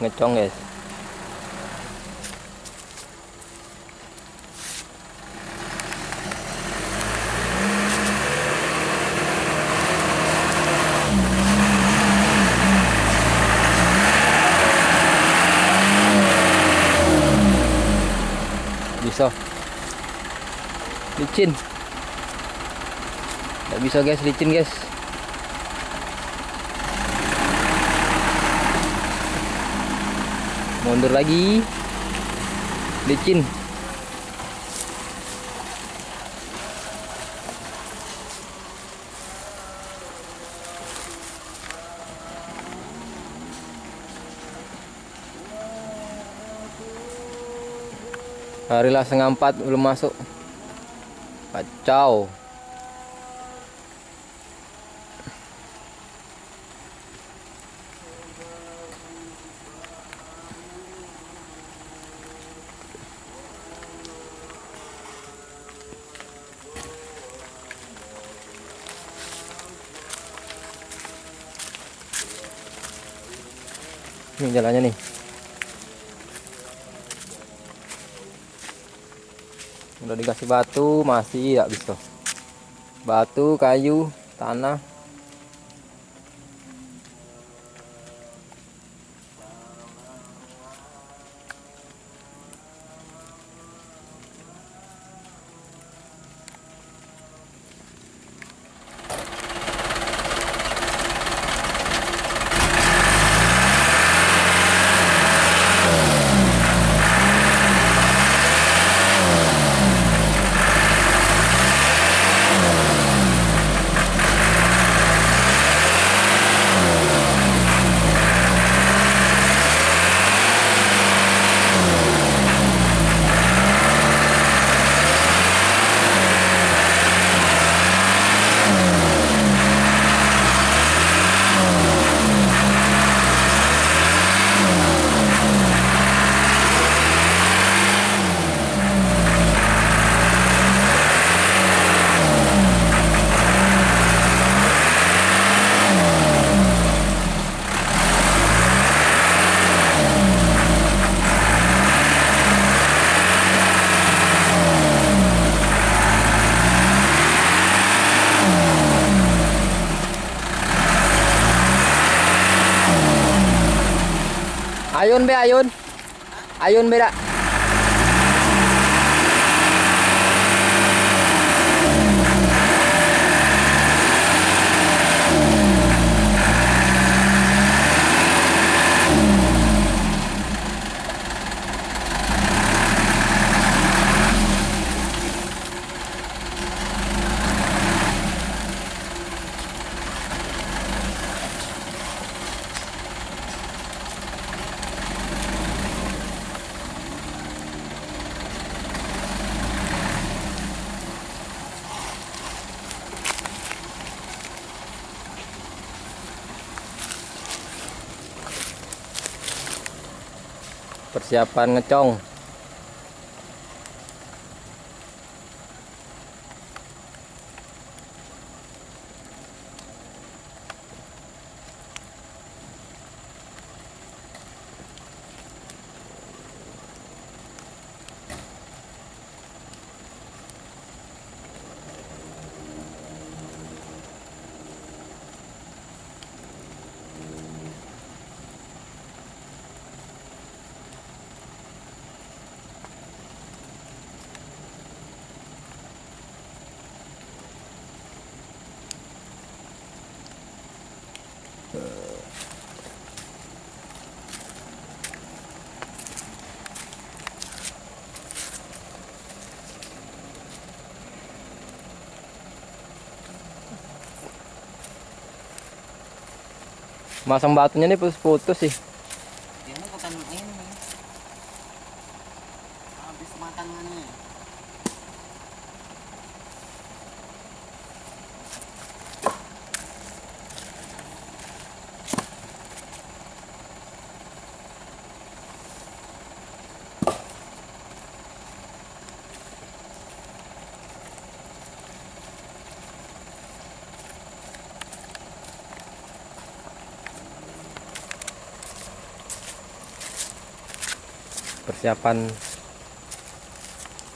Ngecong guys. Bisa licin, nggak bisa guys, licin guys. Mundur lagi, licin. Harilah 3:30 belum masuk. Kacau. Ini jalannya nih. Udah dikasih batu masih tidak bisa. Batu, kayu, tanah. Ayun be, ayun. Ayun be dak. Persiapan ngecong. Masang batunya nih putus-putus sih. Ini bukan ini. Habis makan nih.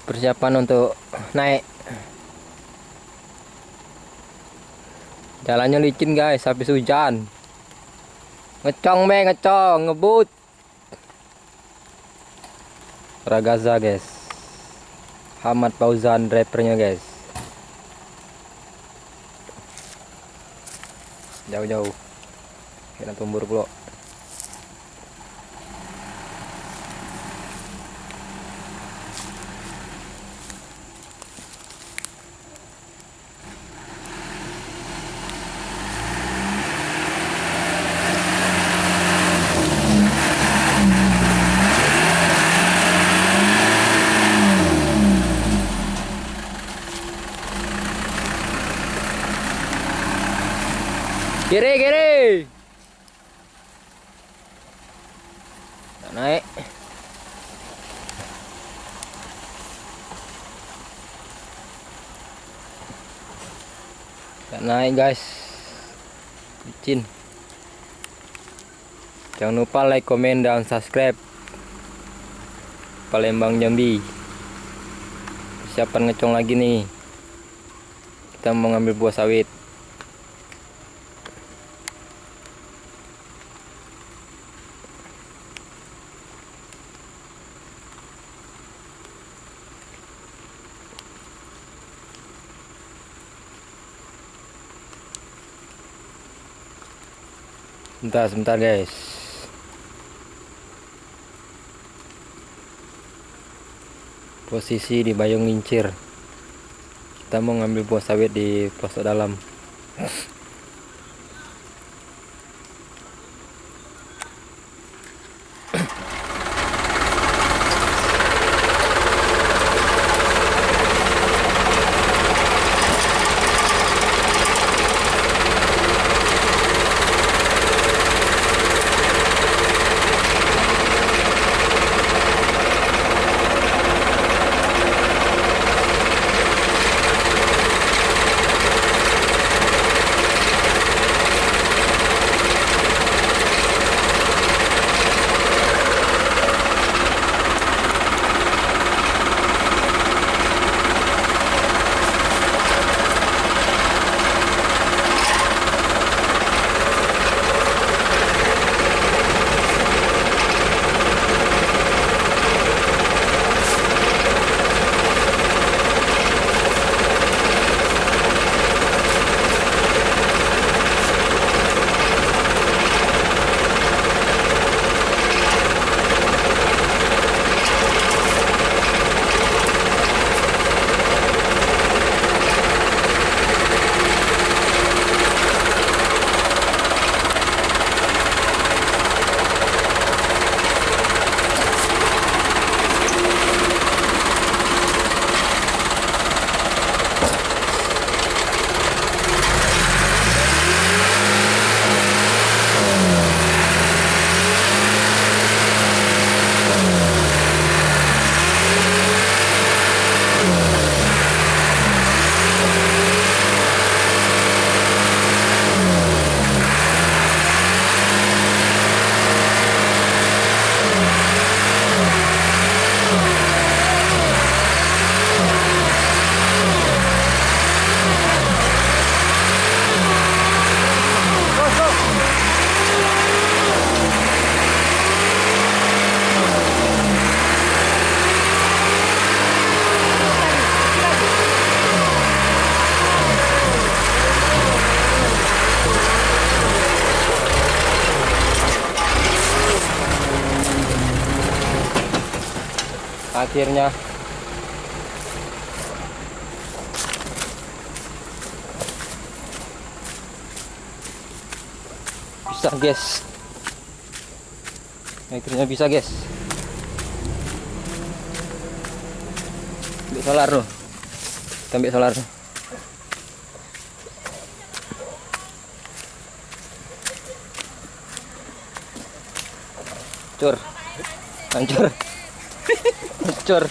Persiapan untuk naik. Jalannya licin guys, habis hujan. Ngecong me, ngecong, ngebut. Ragaza guys. Ahmad Fauzan drivernya guys. Jauh-jauh. Kena tumbur pula. Kiri, kiri. Tak naik. Tak naik guys. Licin. Jangan lupa like, komen, dan subscribe. Palembang Jambi. Persiapan ngecong lagi nih. Kita mau ngambil buah sawit. Sebentar, sebentar guys. Posisi di Bayung Ngincir. Kita mau ngambil buah sawit di pelosok dalam. Akhirnya bisa guys, akhirnya bisa guys. Ambil solar loh, kita ambil solar. Hancur, hancur. Hancur.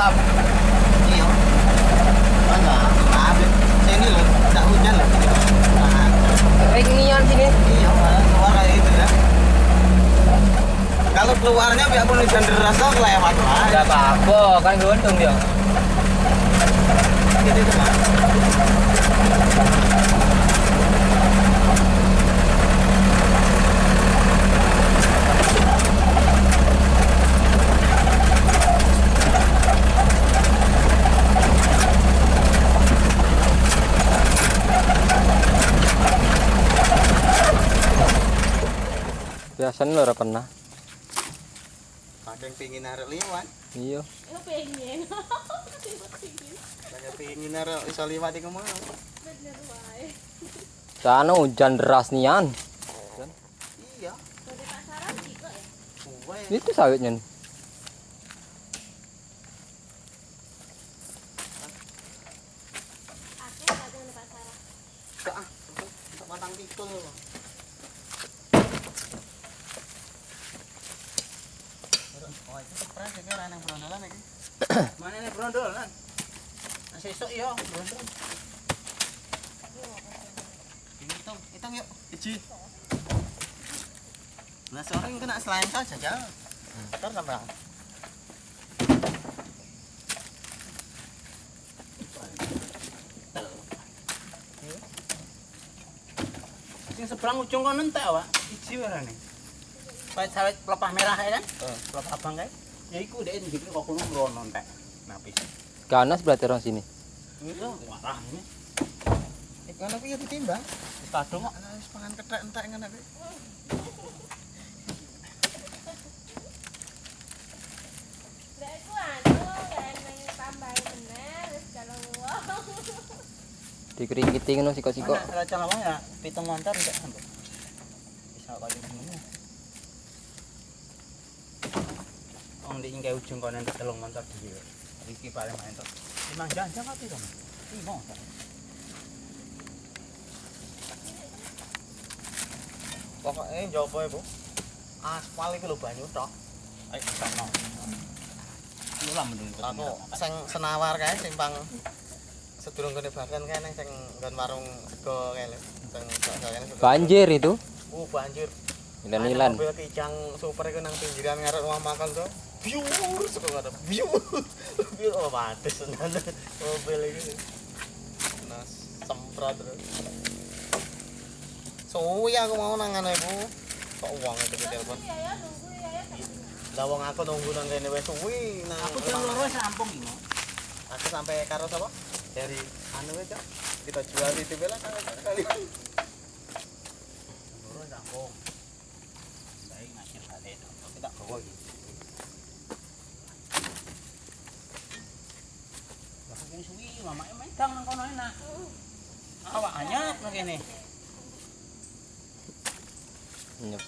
Asap. Iya. Mana? Habis. Sini loh, enggak hujan loh. Kering nian sini. Iya, keluar kayak gitu ya. Kalau keluarnya biarpun hujan deras tuh lewat lah. Enggak apa-apa, kan guntung dia. Gitu itu, Mas. Biasanya lho ora pernah. Kadang pingin arek liwat. Iya. Yo pengen. Kadang pingin arek iso liwat iku mau. Bener wae. Sana hujan deras nian. Iya. Dari pasaran kok ya. Itu sawitnya nih. Akeh kadang di pasaran. Gak ah, untuk matang pikul lho. Oh, itu kepres iki ora nang brondolan iki. Mana nih brondolan? Sesuk yo brondol. Hitung, hitung yuk. Iji. Nah, sore kena selain kau jajal. Terus sampai. Sing seberang ujung kono entek, Pak. Iji warane. Sawit pelepah merah kae kan? Pelepah abang kae. Ya iku dhek ndek kok kono mrono entek. Napis. Ganas berarti orang sini. Iya, warah ini. Iku ana piye ditimbang? Wis kadung kok. Ana wis pangan kethek entek ngono kuwi. Lah iku anu, eneng tambahi bener wis kalau wong. Dikeringkiti ngono sikok-sikok. Ana raca lawang ya 7 montor entek sampe. Bisa kaya ngono. Wong ndek ingke ujung kono entek 3 montor dhewe. Iki paling main tok. 5 janjang apa piro? 5. Pokoke njaba iku. Aspal iku lho banyu tok. Ayo sakno. Lu lah mendung. Aku sing senawar kae simpang sedurung gone bahkan kae nang sing nggon warung sego kae lho. Sing kene sego. Banjir itu. Banjir. Ilan-ilan. Mobil kijang super iku nang pinggiran ngarep rumah makan tuh. Biur sego ngono. Biur. Biur oh mati tenan mobil iki. Nah, semprot terus. Suwi aku mau nang ngene iku. Kok wong itu ditelepon. Iya ya nunggu ya ya. Lah wong aku nunggu nang kene wis suwi nang. Aku jam 2 wis rampung iki. Aku sampai karo sapa? Dari anu wis, Cok. Kita jual titip lah kali. 2 rampung. Baik ngajir balik itu. Tapi tak bawa iki. Lah kene suwi mamake medang nang kono enak. Awak anyat nang kene. Nyep.